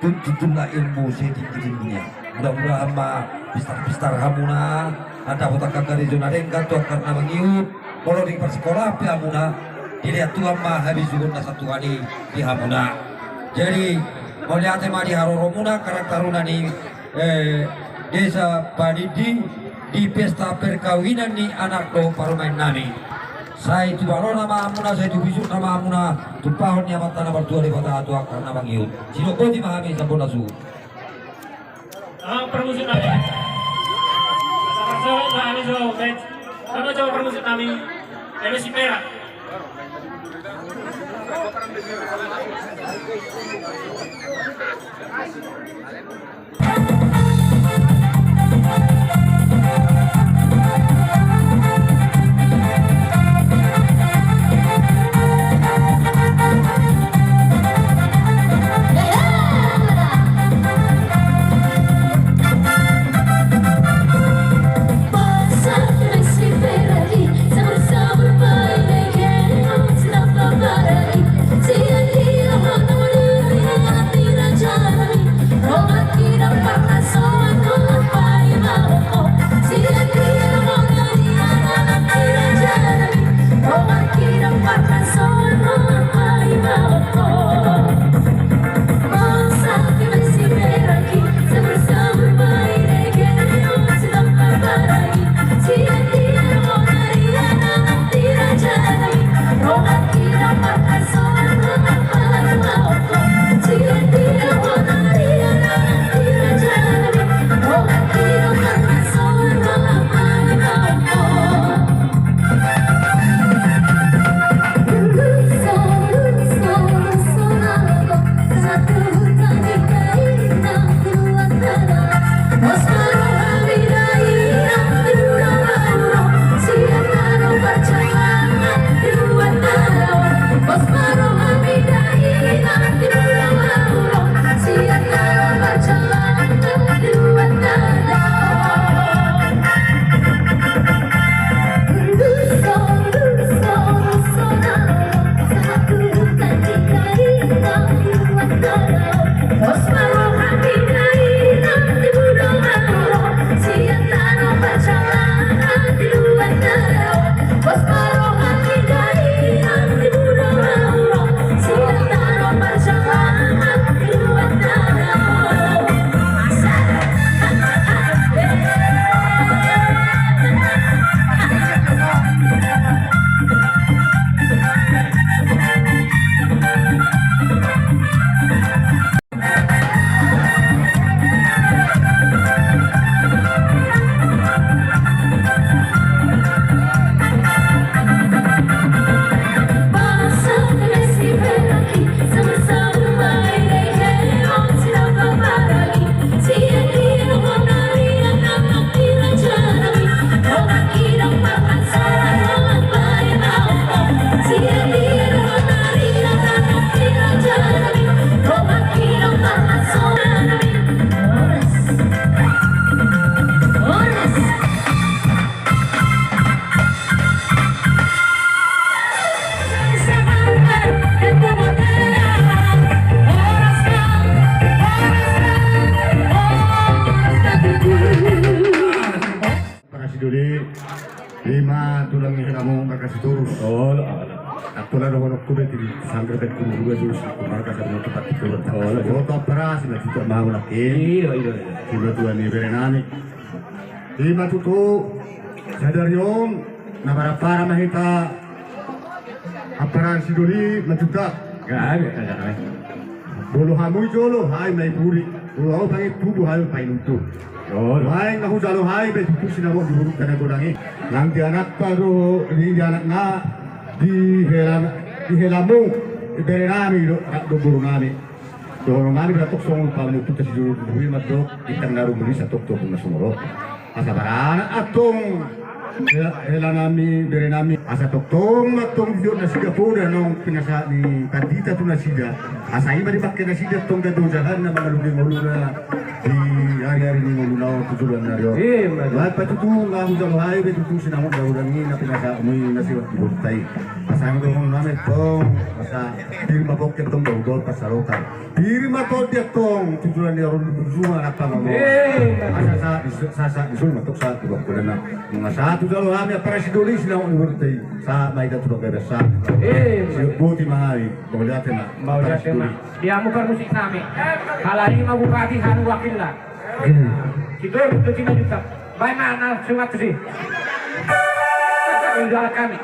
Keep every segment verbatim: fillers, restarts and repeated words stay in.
Tuntunlah ilmu setinggi-tingginya. Mudah-mudahan ma pistar-pistar hamuna, anda botak angka rejo na denggan tu angka na mangihut, molo di parsikola pe hamuna, dilehon Tuhan ma habisuhon na satuan i di hamuna. Jadi, mauliate ma di haroromuna, karang taruna ni eh, Desa Padindi, di pesta perkawinan ni anak dohot parumaen nami. Sai tu balona ma hamuna, sai tu bisukna ma hamuna, tumpahon ni Amanta na martua Debata tu angka na mangihut. Sidok boti ma hami sambut na suhut. Amang parmusik nami. Sabar-sabar ma hami jo, guys. Amang jo parmusik nami. Eme si Pera. Parasi doli, ima tulang ni helamu marga Sitorus. Olo. Anggo na dohononku be di sanggar be tu dua jus, marga Sitorus tempat Sitorus. Olo. Boto parasi na tutu mau lagi. Iya, iya, iya. Tiba tuan ni bere nami. Ima tutu sadari on na parampara ma hita. Amparan sidoli ma tutu. Gabe kada. Molo hamu i jolo, hami ma i puri. Molo ahu pangitu, hami ma panginutu. Jolo. Baen na hujalo hami be tutu sinamot di burung tana godang i. Nang di anakta do, di anakna, di hela, di helamu, di bere nami do, do boru nami. Dohonon nami do antong songon panutup ta sijolo tutu i mandok bintang na rumiris antong tu ombun na sumorop. Asa baranak antong hela, hela nami, bere nami. Asa tongtong ma antong didok nasida poda naung pinasahat ni pandita tu nasida. Asa i ma dipangke nasida antong gabe ojahan na mangalului ngoluna di ari-ari ni ngoluna on tu joloan ni ari on. Ima tutu. Baen patutu nga hujalo hami be tutu sinamot na godang i na pinasahatmu i na siwat di borunta i. Asa Nang dohonon nami tong, asa pir ma pongki tong, bau-bau pasarotan. Pir ma tondi tong, tujuan ni aron di bujungan apa ngomong. Eh. Asa sa di, sa, sa di sul ma tong sa tu bangku dana. Nga sa tu jalo hami apa rasi doli sinau ni bertei. Sa ma ida tu bangku dana sa. Eh. Si boti ma hami, mauliate ma. Mauliate ma. Dia mukar musik nami. Halani ma bupati hanu wakilna. Situ, situ, situ, situ. Baik, mana, sungat, sih. Tinggal kami.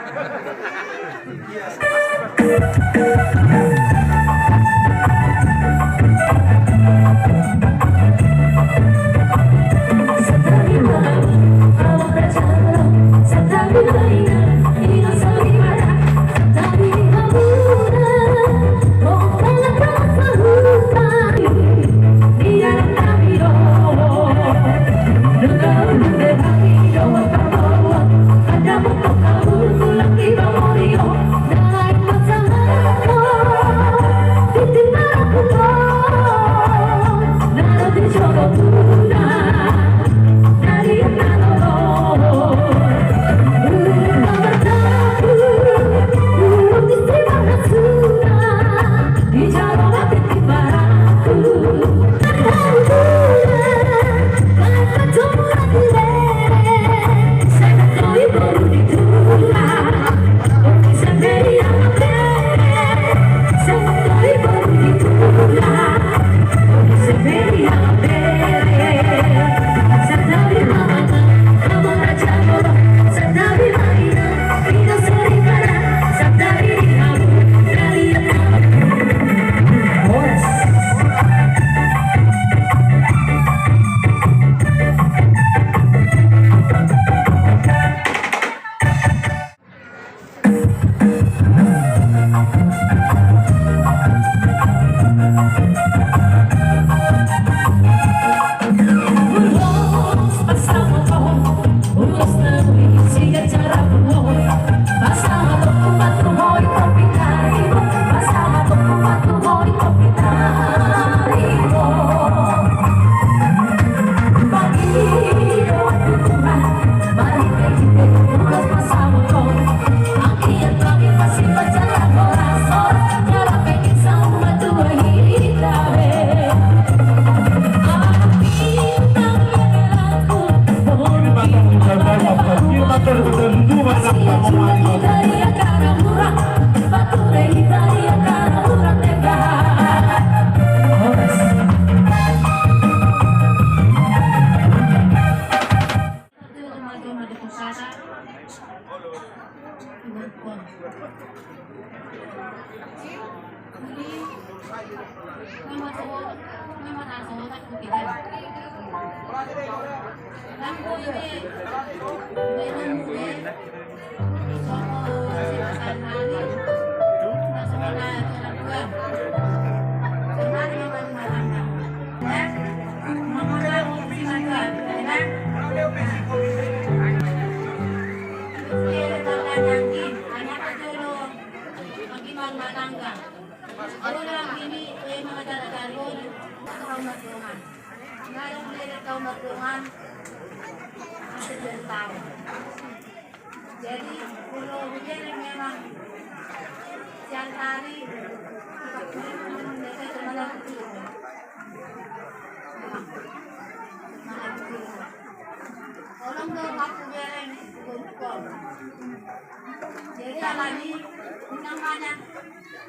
Jadi, kalau hujan memang siang hari, kita kulit memang biasa cuma lalu. Tolong dong, aku bereng, buka-buka. Jadi, alani, unang banyak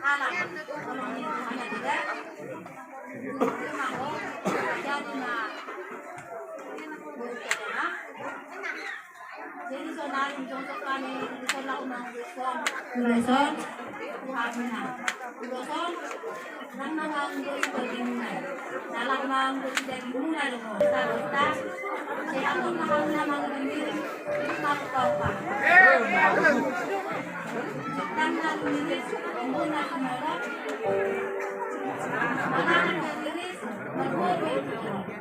alam. Tolong ini banyak juga. Jadi, mau, jadi, nah. Jadi, saudari, contoh kami, saudara, uloson. Uloson. Tuhan, nah. Uloson. Nang nang anggo i dagingmuna. Nang nang anggo i dagingmuna do. Dosa-dosa. Sai anggo nang nang anggo i dagingmuna. Dosa-dosa. Nang nang anggo i dagingmuna. Nang nang anggo i dagingmuna.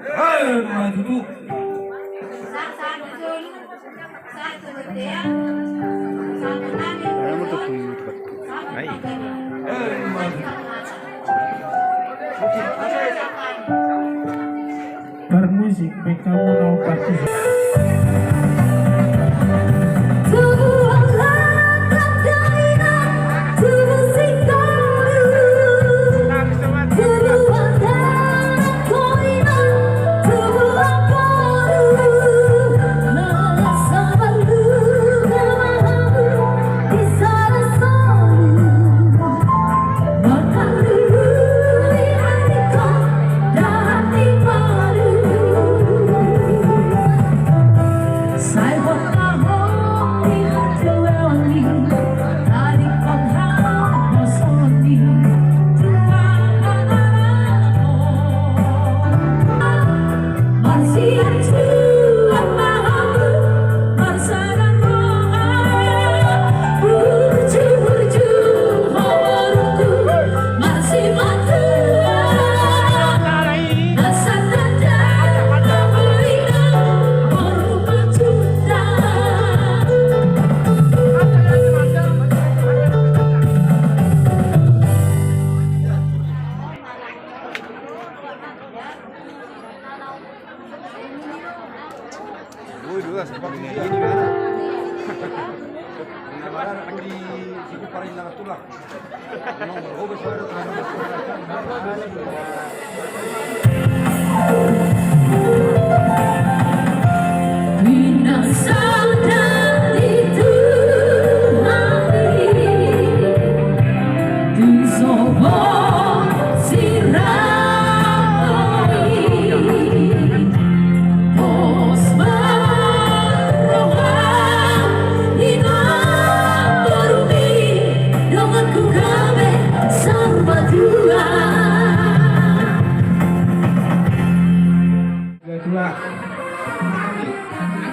Hei, maju tu. Permisi, beckham mau partis.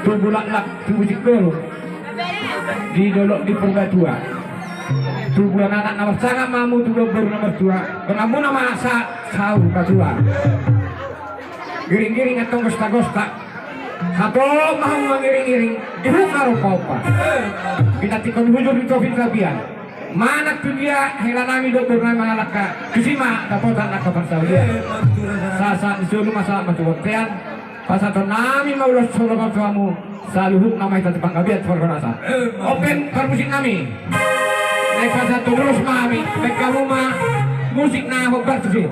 Tubu laklak, tubu singkoru di dolok ni Purbatua. Tubu anak na marsangap ma hamu tu boru na martua, gonanmuna ma saur matua. Giring-giring antong gosta-gosta. Hatop ma hamu mangiring-iring, dibuka rompa-ompa. Pinantikhon hujur di topi tapian. Manang tu dia hela nami dohot boru nami mangalangka, tusi ma dapotan angka parsaulian. Sahat-sahat ni solu ma sahat ma tu bontean. Pasahaton nami ma ulos holong on tu hamu, saluhutna ma hita tu panggabean tu parhorasan. Open parmusik nami. Naeng pasahaton ulos ma hami, baen hamu ma musik na hombar tusi.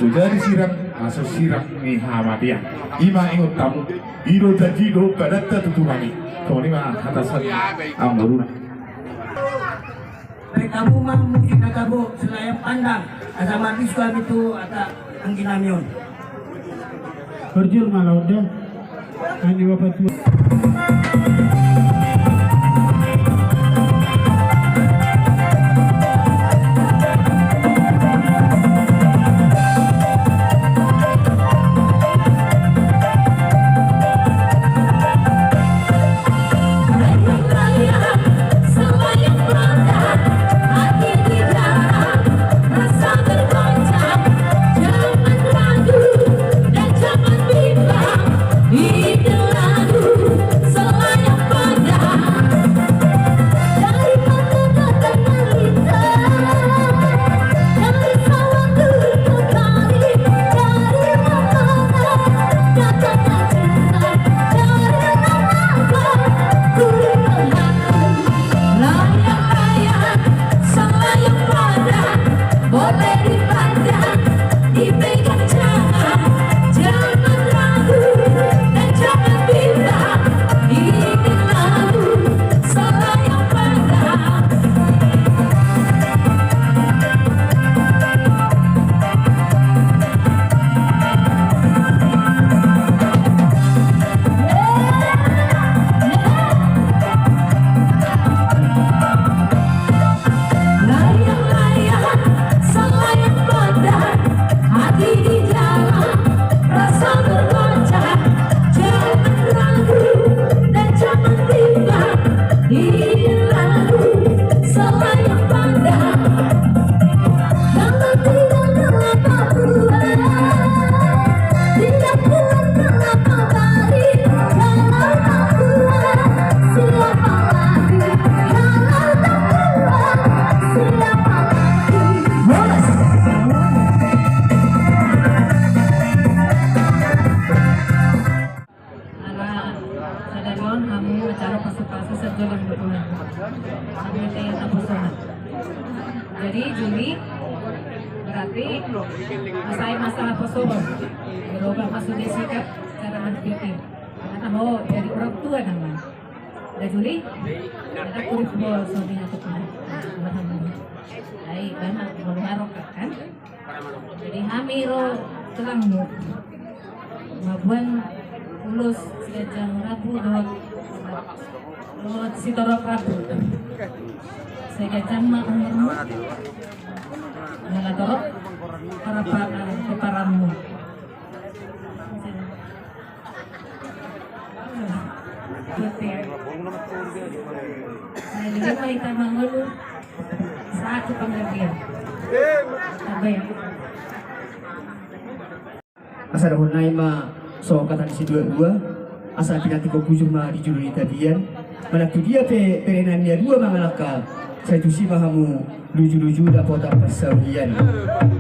Jadi sirang, asa sirang ni hamatean. Ima ingot tamu, i do janji dohot badanta tu Tuhan i. Songon i ma hata sian amangboruna. Baen hamu ma muji na tabo silayang pandang, asa marbisuk hami tu hata anggi nami on. Horjur ma laon da. Ani bapa tua. Ala sadari on hamu acara pasupasu sahat jolo di Tuhan. Hamu ate na poso. Jadi Juli berarti masai masalah poso. Berubah maksudnya sikap cara berpikir. Karena mau jadi orang tua namanya. Udah Juli? Ada kurus bos, suami aku tuh. Alhamdulillah. Baik, banyak baru barokah kan? Jadi hami ro tulangmu. Mamboan ulos siganjang rambu dohot, dohot sitorop rambu. Siganjang ma umurmu. Ala torop harapanmu. Jadi ma hita mangolu sahat tu panggabean. Asa dohonon nami ma so hata ni siduadua, asa pinantikhon hujur ma di julu ni tapian. Manang tu dia pe bere nami na dua mangalangka, sai tusi ma hamu lujuluju dapotan parsaulian.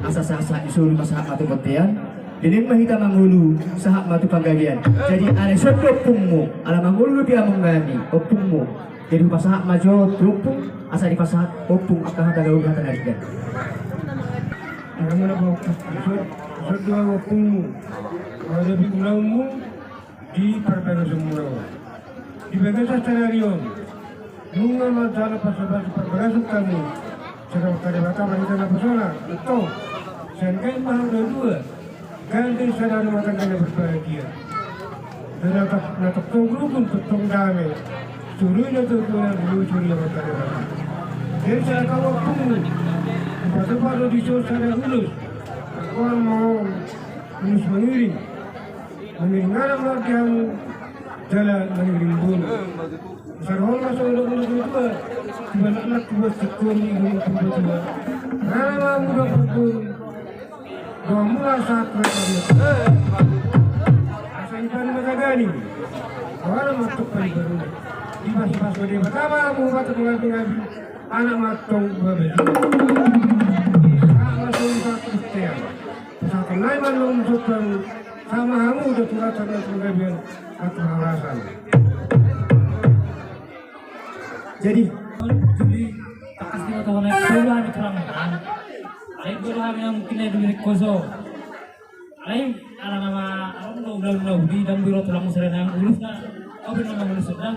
Asa sahat-sahat ni solu ma sahat ma tu bontean. Denggan ma hita mangolu sahat ma tu panggabean. Jadi ala ison do ompungmu, ala mangolu do pe among nami ompungmu. Jadi hupasahat ma jo tu ompung, asa dipasahat ompung angka hata gaul hata na denggan. Ala muna ba ompung, ison, ison do ahu ompungmu. Mangadapi ulaonmu di parbagason muna on. Di bagasan sadari on, nunga manjalo pasupasu parbagason hamu. Sirang Debata ma hita na poso na, antong. Sian gabe ma hamu na dua, gandeng sada rumah tangga na berbahagia. Dan na tong, na tongtong rukun, tongtong dame. Suru na tu Tuhan, suru na tu Debata. Jadi sada kawa pun, empat empat lo di sana ulos. Orang mau ulos mengiring. Mangiring anak ma di hamu jala mangiring boru. Asa ro ma songon na tua-tua. Di anak-anak tua, sikola di gunung tua-tua. Rara ma muda pukul. Dua mula saat mereka. Asa ipan mata gani. Rara ma tuk pari baru. Di pas-pas gede pertama mu batuk ngabi-ngabi. Anak ma tong babe. Anak ma tong satu setia. Satu nai ma nong sotang. Sama hamu udah turat sama penggabean atau alasan. Jadi, jadi, tekas di motor naik bola di terang. Naik bola yang mungkin ada di koso. Alai ala nama, ala nama ulaon na uli dan biro tulang musara nang ulusna. Au biro nama ulusna.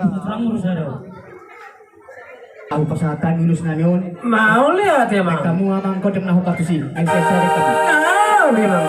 Ulusna tulang ulusna do. Au pasahat hami ulusna ni on. Mauliate, Amang. Hamu, Amang, kodem na hupartusi. Ai, sai, sai, sai. Au, Amang.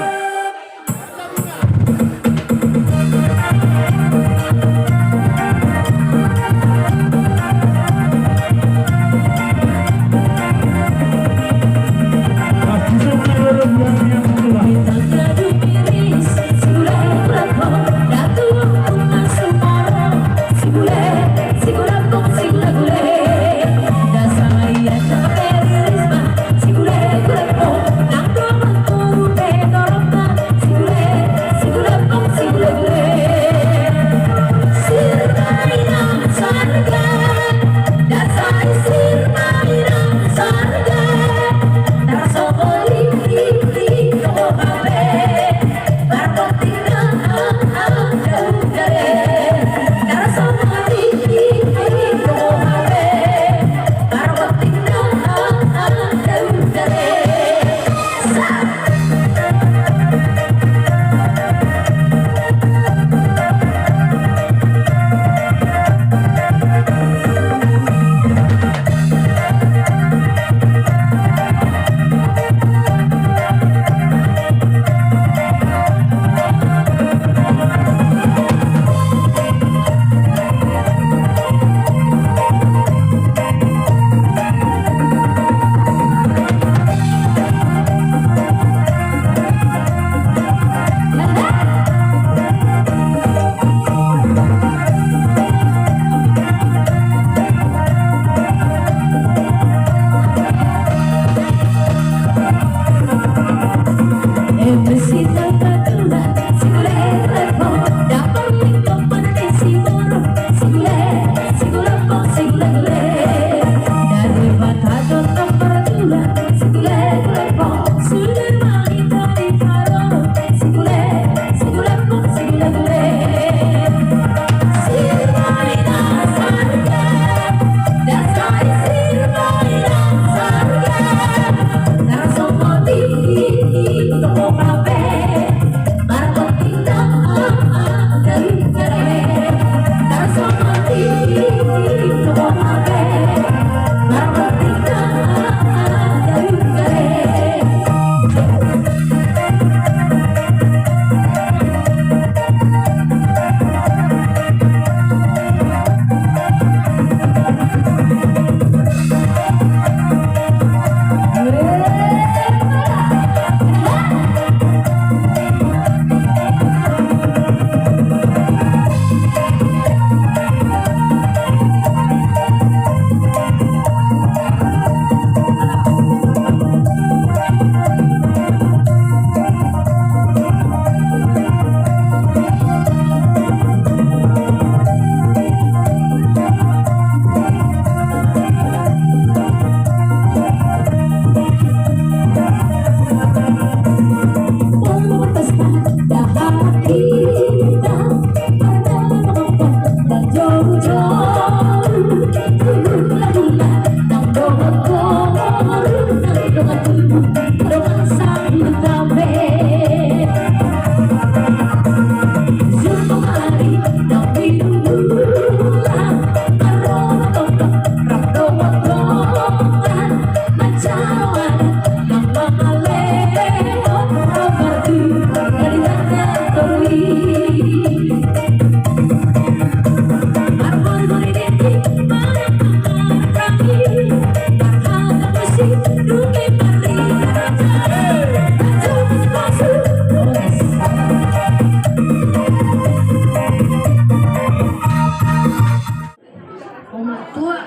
Omak tua,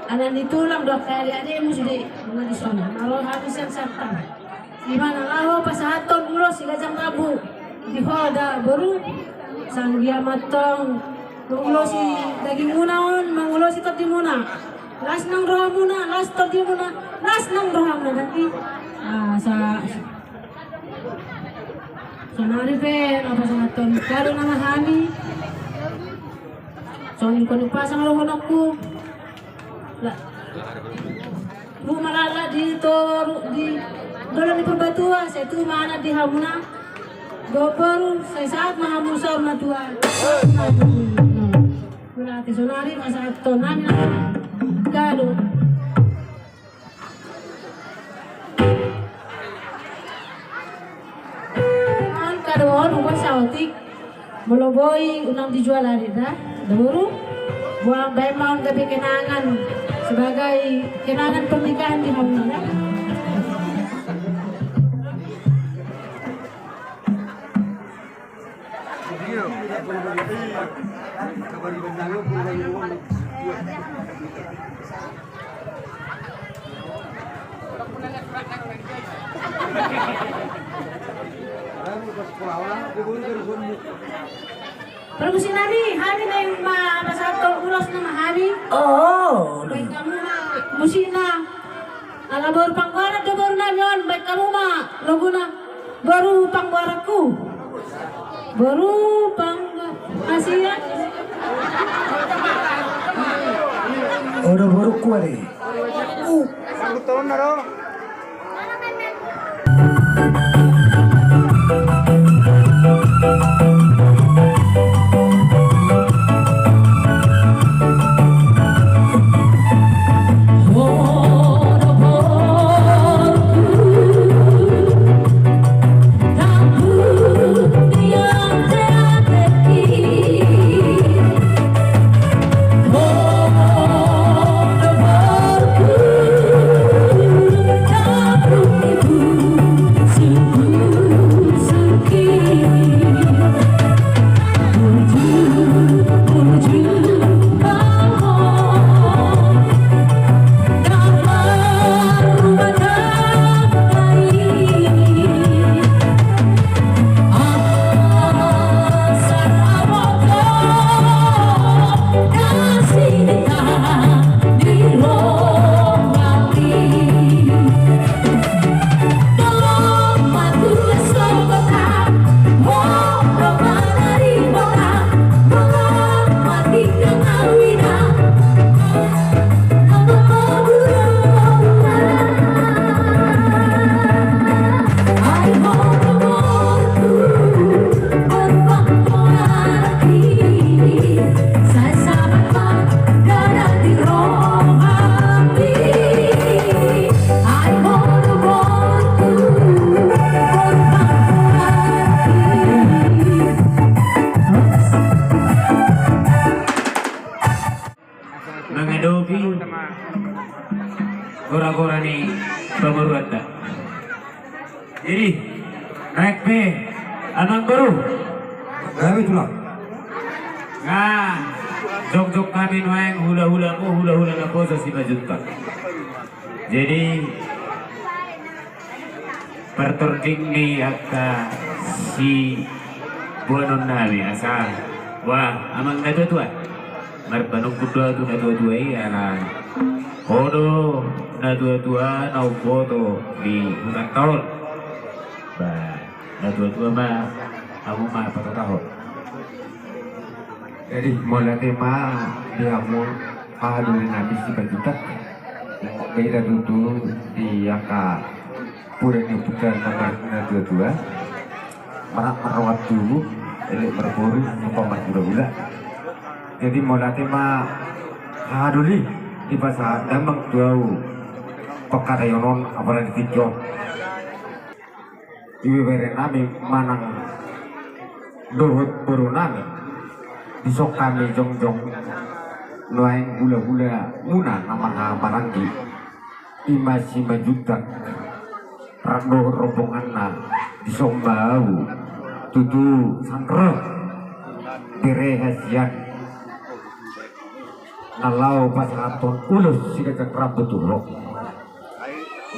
anak ni tulang do angka ade-ademu sude, nunga dison, na ro hami sian Santang. Di mana laho pasahathon ulos si Gajang Rambu di ho da boru, sanggiat ma antong mangulosi dagingmuna on, mangulosi tondimuna. Las nang rohamuna, las tondimuna, las nang rohamuna nanti. Ah, sa-, saonari pe na pasahathon kado nama hami. Songon i, songon i pasang rohangku. Lah. Hu ma laklak di toru, di dolok ni Purbatua, sai tubu ma anak di hamuna. Dohot boru, sai sahat ma hamu saur matua. Berarti sonari pasahathon nami kado. Kado on, bukan saotik. Molo boi unang dijual ari da. Da boru. Buang baen ma on gabe kenangan sebagai kenangan pernikahan di hamu da. Parmusik nami, hami naeng ma pasahathon ulos nama hami. Oh. Baen hamu ma musikna. Ala boru Panggoaran do boru nami on, baen hamu ma laguna. Boru Panggoaranku. Boru Panggo-, kasihan. Olo boruku ari. Mangadopi gora-gora ni pamoruonta. Jadi, naeng pe, amang boru. Gabe tulang. Nga, jongjong hami nuaeng hula-hulamu, hula-hula naposo Simanjuntak. Jadi, partording ni angka siboanon nami asa. Wah, amang natua-tua. Marpanungkun do au tu natua-tua i, ala ho do natua-tua na umboto di hutanta on. Ba, natua-tua ma, hamu ma patotahon. Jadi, mauliate ma di hamu, haha doli nami Simanjuntak. Beda tutu di angka poda ni ompunta na marhite natua-tua. Manat marroha tubu, elek marboru, sopa marhula-hula. Jadi, mauliate ma haha doli, dipasahat damang tu au pangkataion on, apala di tingki on. Ibebere nami manang dohot boru nami, dison hami jongjong nuaeng hula-hula muna na marhaha maranggi, i ma Simanjuntak rap dohot rombonganna, dison ma au tutu sandok bere hasian na laho pasahathon ulos siganjang rambu tu ho.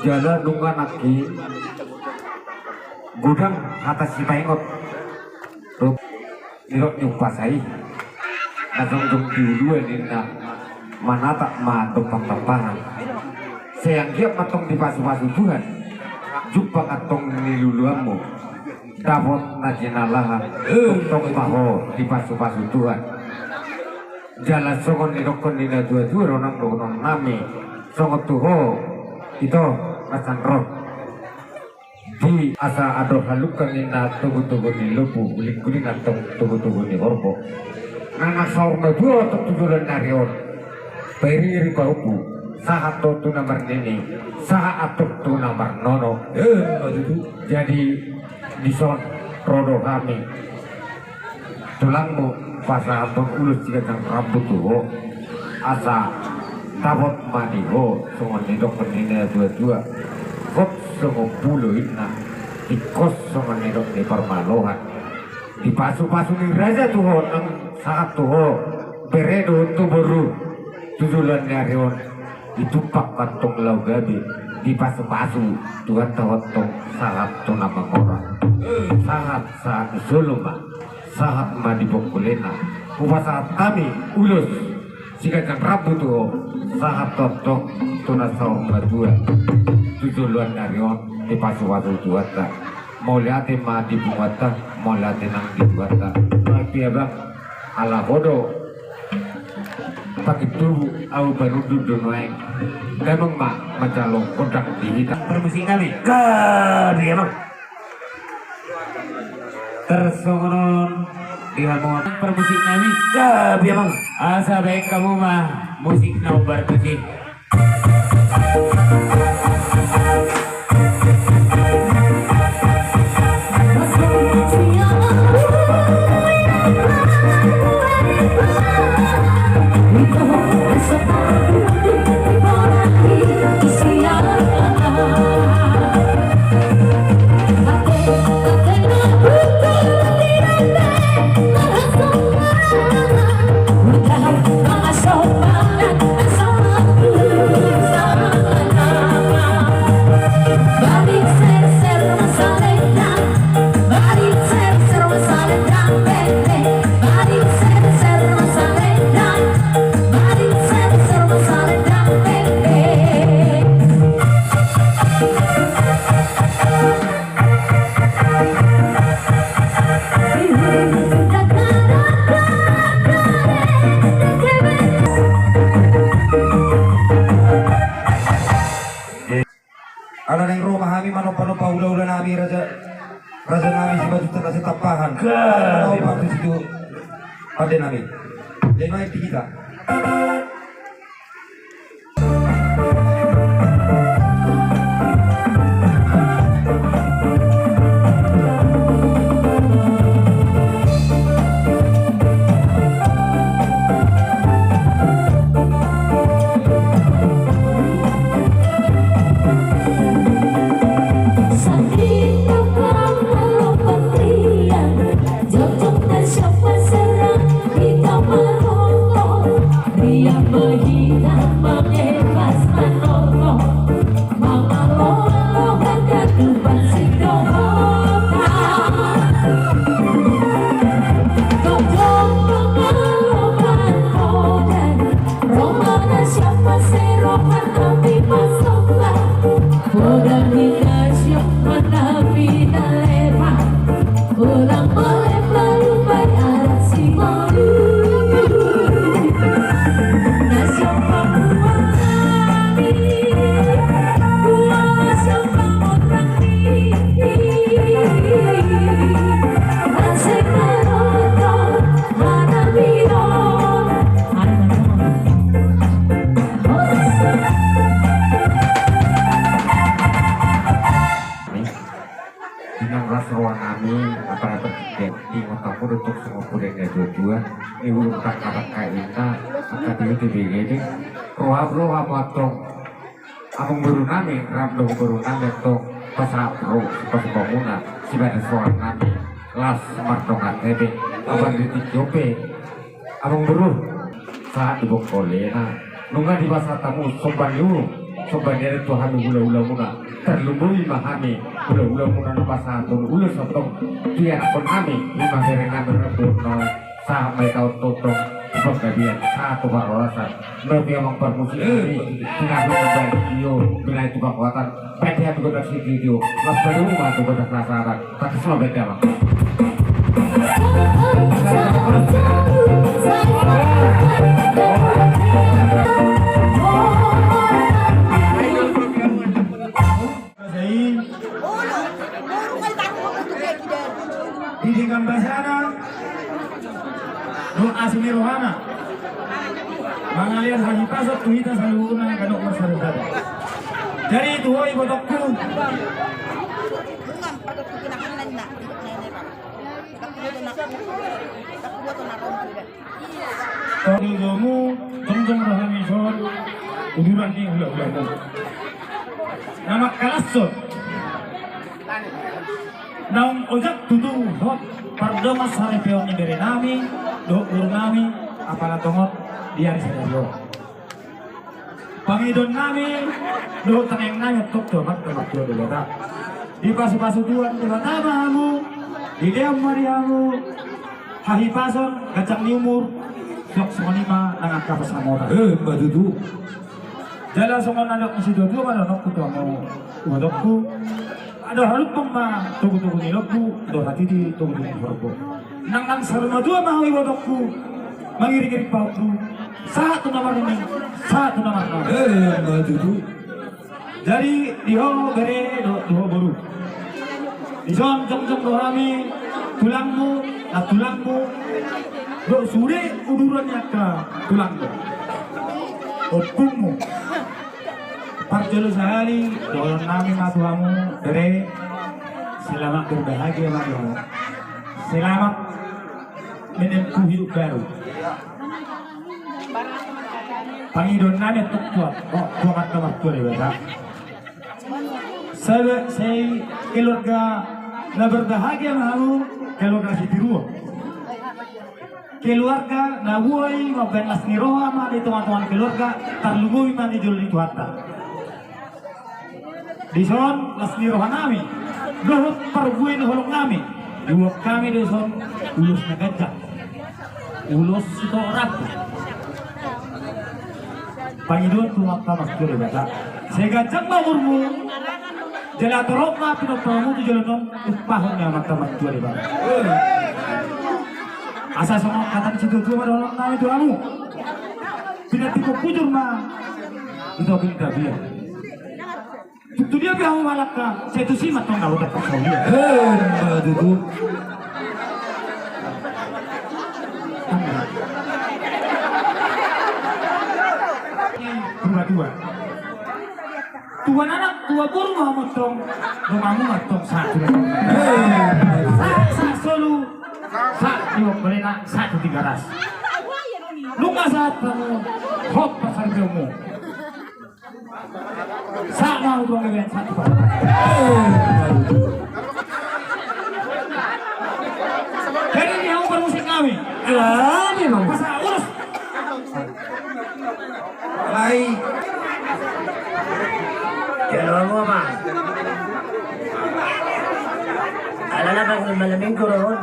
Jala nunga nangkin godang hata sipaingot dohot nidok ni umpasa i. Na jongjong di uluan ninna manatap ma dompahan-dompahan. Sai anggiat ma tong dipasu-pasu Tuhan, jumpang antong niluluanmu, dapot na jinalahan, tongtong ma ho dipasu-pasu Tuhan. Jala songon nidokkon ni natua-tua do nang dohonon nami, songon tu ho ito na sandok. Di asa adong halungka ninna togu-togu ni lombu, guling-guling antong togu-togu ni horbo. Na na saur matua antong tu joloan ni ari on. Pairing-iring pahompu, sahat do tu na marnini, sahat antong tu na marnono. Emma tutu. Jadi dison ro do hami. Tulangmu pasahathon ulos siganjang rambu tu ho, asa dapot ma di ho songon nidok ni na tua-tua. Hot songon pulo inna, tingkos songon nidok ni parmalohan. Dipasu-pasu ni raja tu ho nang sahat tu ho, bere dohot tu boru tu joloan ni ari on. Ditumpak antong laho gabe, dipasu-pasu Tuhanta ho antong sahat tu na mangora. Sahat, sahat ni solu ma, sahat ma di bongkolena. Hupasahat hami ulos siganjang rambu tu ho, sahat antong tu na saur matua tu joloan ni ari on, dipasu-pasu Tuhanta. Mauliate ma di punguanta, mauliate nang di Tuhanta. Mauliate abang, ala ho do. Pakai tubuh au barundur do nuaeng. Damang ma manjalo gondang di hita. Parmusik nami. Gabe amang. Tarsongon on di hamu parmusik nami. Gabe amang. Asa baen hamu ma musik na umbar tusi. Ala naeng ro ma hami manompa-nompa hula-hula nami raja, raja nami Simanjuntak na Sitampahan. Gabe. Manompa tu situ pande nami. Jadi naik di kita. Inang las roha nami, apa-apa, ingot hamu do tong songon poda ni na tua-tua, ni ulun tangka-tangka inna, angka tingki tu bege de, roha roha ma tong. Amangboru nami, rap do boru nami tong, pasahat ro, pasahat muna, sibadas roha nami, las mardongan ebe, abar di tingki on pe. Amangboru, sahat di bongkolena. Nunga dipasahat hamu somba ni uhum, somba ni adat tu hami hula-hula muna. Tarlumobi ma hami hula-hula muna na pasahathon ulos antong tu ianakhon nami, ima bere nami rambu on. Sahat ma i taon tongtong tu panggabean, sahat tu parhorasan. Nunga pe amang parmusik nami, tinggal tu panggabean, iyo, binaen tu pangkoatan. Baen di hami gondang sitio-tio, las baen hamu ma tu gondang las adat. Tangkas ma baen damang. Asi ni rohana. Mangalean hahipason tu hita saluhutna ganup marsada-sada. Jadi tu ho ibotongku. Tolu domu, jongjong roha ni son, uduran ni hula-hulamu. Na mangkalashon. Naung ojak tutu hot pardongan saripeon ni bere nami dohot boru nami, apala tongon di ari sadari on. Pangidoan nami dohot tangiang nami antong tu Amanta Martua Debata. Dipasu-pasu Tuhan Debata ma hamu, dilehon ma di hamu hahipason, ganjang ni umur, suang songon i ma nang angka pansamotan. Eh, ima tutu. Jala songon na nidok ni situa-tua ma dohononku tu hamu ibotongku. Andor halumpang ma togu-togu ni lombu, andor hatiti togu-togu ni horbo. Nang nang saur matua ma ho ibotongku, mangiring-iring pahompu, sahat tu na marnini, sahat tu na marnono. Eh, ima tutu. Jadi di ho bere dohot tu ho boru. Dison jongjong do hami tulangmu, nantulangmu, dohot sude uduran ni angka tulangmu, ompungmu. Parjolo sahali dohonon nami ma tu hamu bere, selamat berbahagia ma di hamu. Selamat menempuh hidup baru. Pangidoan nami antong tu Amanta Martua Debata. Sai keluarga na berbahagia ma hamu, keluarga sitiruon. Keluarga na boi mambahen las ni roha ma di tonga-tonga ni keluarga, tarlumobi ma di jolo ni Tuhanta. Dison las ni roha nami dohot parbue ni holong nami, diboan hami dison ulos na ganjang, ulos sitorak. Pangidoan tu Amanta Martua Debata, sai ganjang ma umurmu, jala torop ma pinompamu tu joloan on, tumpahon ni Amanta Martua Debata. Asa songon hata ni situa-tua ma dohonon nami tu hamu. Pinantikhon hujur ma di topi ni tapian. Tung tudia pe hamu mangalangka, sai tusi ma antong na oda parsaulian. Eh, ima tutu. Tua-tua. Tua anak, tua boru ma hamu antong, donganmu ma antong sahat tu dongan. Eh, ima tutu. Sahat, sahat solu, sahat tu balena, sahat tu Tigaras. Nunga sahat hamu, hot pasaripeonmu. Sahat ma hamu tu angka bere, sahat tu pahompu. Jadi di hamu parmusik nami. Jadi ma. Pasahat ulos. Baik. Kalau mau apa? Ala-ala kan malam minggu, Ron.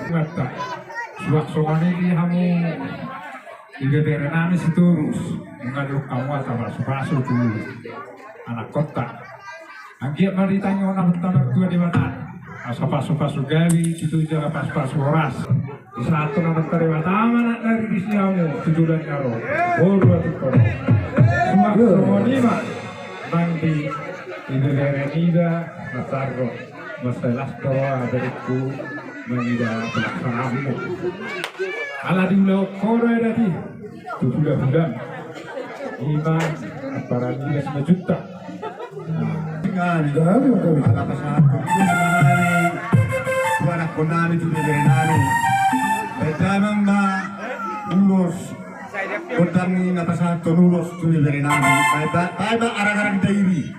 Mantap. Suang songon i di hamu ibebere nami Sitorus, nunga didok hamu asa pasu-pasu tu anakkonta. Anggiat ma ditangihon Amanta Martua Debata asa pasu-pasu gabe, tutu jala pasu-pasu horas. Disahathon Amanta Debata ma nang na riris ni hamu tu joloan ni ari on. Boru atik kono. Suang songon i ma nang di ibebere niba na tarro. Mansai las do roha berengku mangida pelaksanaanmu. Ala diulahon ho do adat i tu hula-hulam. Ima amparan niba sima juta. Dengan ala pasahathon ulos nami tu anakkonnami, tu beberenami. Baen damang ma ulos. Gondang ni na pasahathon ulos tu beberenami. Baen ma, baen ma arang-arang dairi.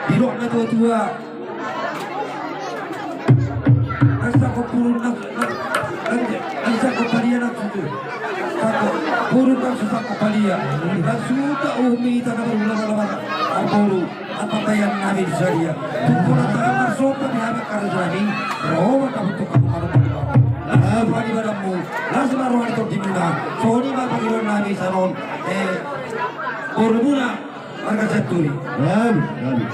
Didok na tua-tua. Nasa ko purun na, na, na, nasa ko palia na susu. Sako purun na susu, sako palia. Na susu ta umi ta na baru na baru. Arboru apa tayan nami di sadia. Tungkol na tangan marsompa di habak karena nami. Roha kabutuk kamu malu malu. Las roha di badanmu. Las roha di tondimuna. Soni ma pangidoan nami sanon. Eh, boru muna. Marga Sianturi.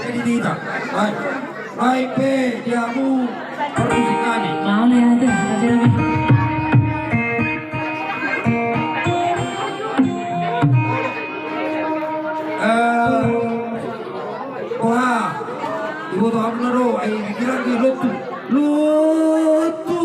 Jadi di hita. Baik. Baik pe di hamu parmusik nami. Mau lihat aja, aja nami. Eh, wah. Iboto hamu na ro, ai pikiran di lotu. Lotu.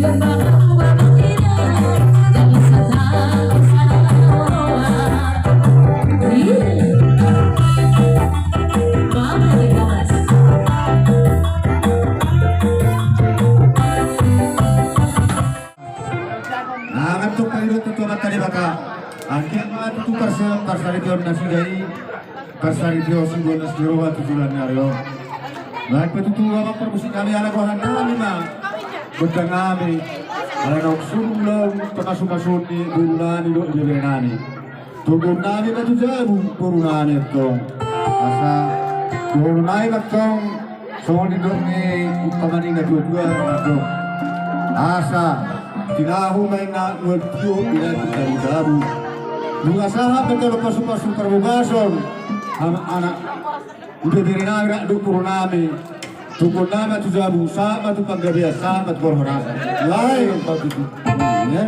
Angka tu paido tu Tuhan Debata. Angka ma tu parsa-, parsaripeon nasida i. Parsaripeon sibolas ni roha tu tulan ni ari on. Baik pe tutu amang parmusik nami, ala gohan nami ma. Gondang nami. Ala naung suru laung pamasu-masu ni boru nami dohot ibebere nami. Tonggon nami ma tu jabu boru nami antong. Asa boru nami ma antong. Songon nidok ni umpama ni natua-tua antong. Asa tinahu ma inna mual tio ina tu jabu-jabu. Nunga sahat ma jolo pasu-pasu parbogason. Anak-anak. Ibebere nami rap dohot boru nami. Tonggon nami ma tu jabu, sahat ma tu panggabean, sahat ma tu parhorasan. Lae, batu tu. Ya.